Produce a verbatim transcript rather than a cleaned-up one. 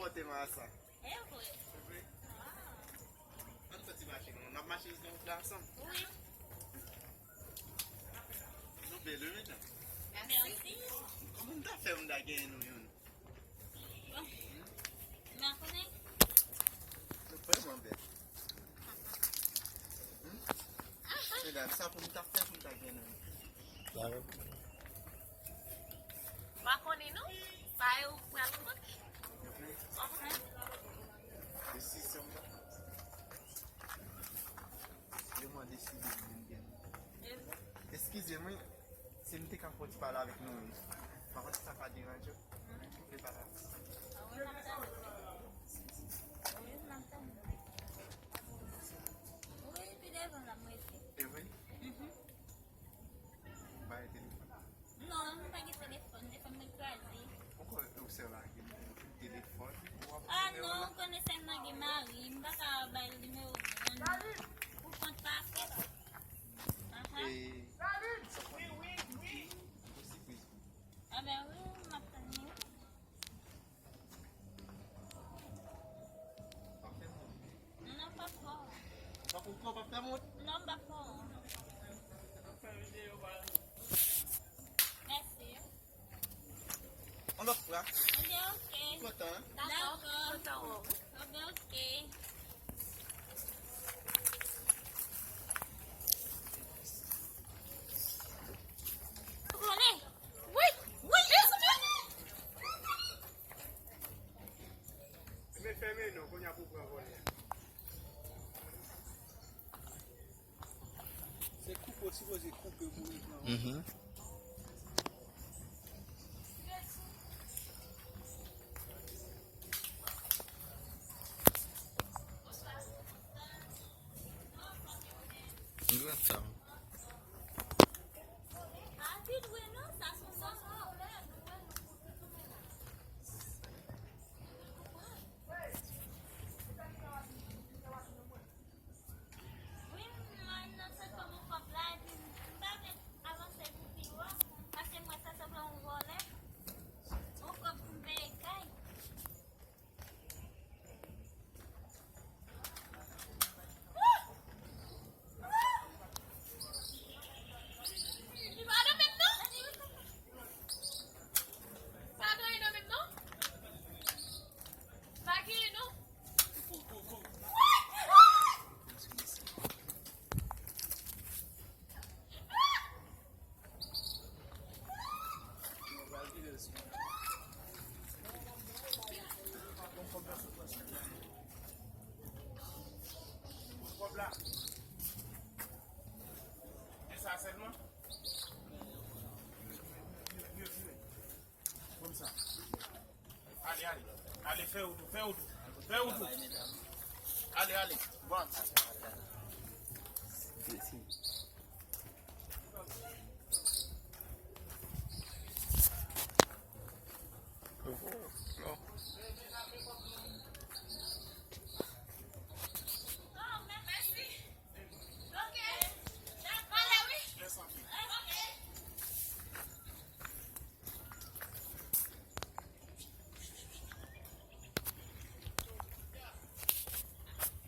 Pote m a sa. E vre. Ann fè ti mache non. N ap mache jis nan wout la ansanm. Wi. Nou bèl wi medam. Mèsi. Kòman m ta fè m ta genyen nou youn? Bon. M pa konnen. Nou vrèman bèl. Hmm? Medam, sa pou m ta fè pou m ta genyen nou youn? Pa konnen non. Sa yo pral konnen. Desizyon m ta pran. Yo mwen deside m vin gen. Eskize m wi, si m te ka fè yon ti pale avèk nou wi. Pa konn si sa pa deranje w. M vle pale avèk ou. E vre? Bay telefòn. Non, nou pa gen telefòn. Telefòn mwen kraze. Poukò ou sè lage telefòn? Ah non, ou konnen sè m nan gen mari. M pa ka bay l nimewo moun. Pou kont pa fèt. Aha. E sa konn wi, wi, wi. Yon sipriz pou ou. Ah ben wi, m ap tann li wi. Non, non, pa fò. Pa fò, pa fè mont. Non, pa fò. Mèsi. On lòt fwa. Ok, ok. Kontan, hein? Dakò. Kontan wè w. Ok, ok. Vole. Wi, wi, wi. Men fèmen non, kounye a pou pran vòlè a. Se koupe w sipoze koupe pou rive anwo. Mhm. Li ret sa. Wi, m nan sèt kòb yon kòb la, epi m pa vle avanse pou pi wo, paske m wè sa sanble yon vòlè. Yon kòb pou m peye kay. Li pa nan men m non. Pa gen anyen nan men m non. Pa gen anyen non. Kòb la. E sa sèlman? Konsa. Ale, ale. Ale, fè wout ou, fè wout ou. Fè wout ou. Ale, ale. Bon.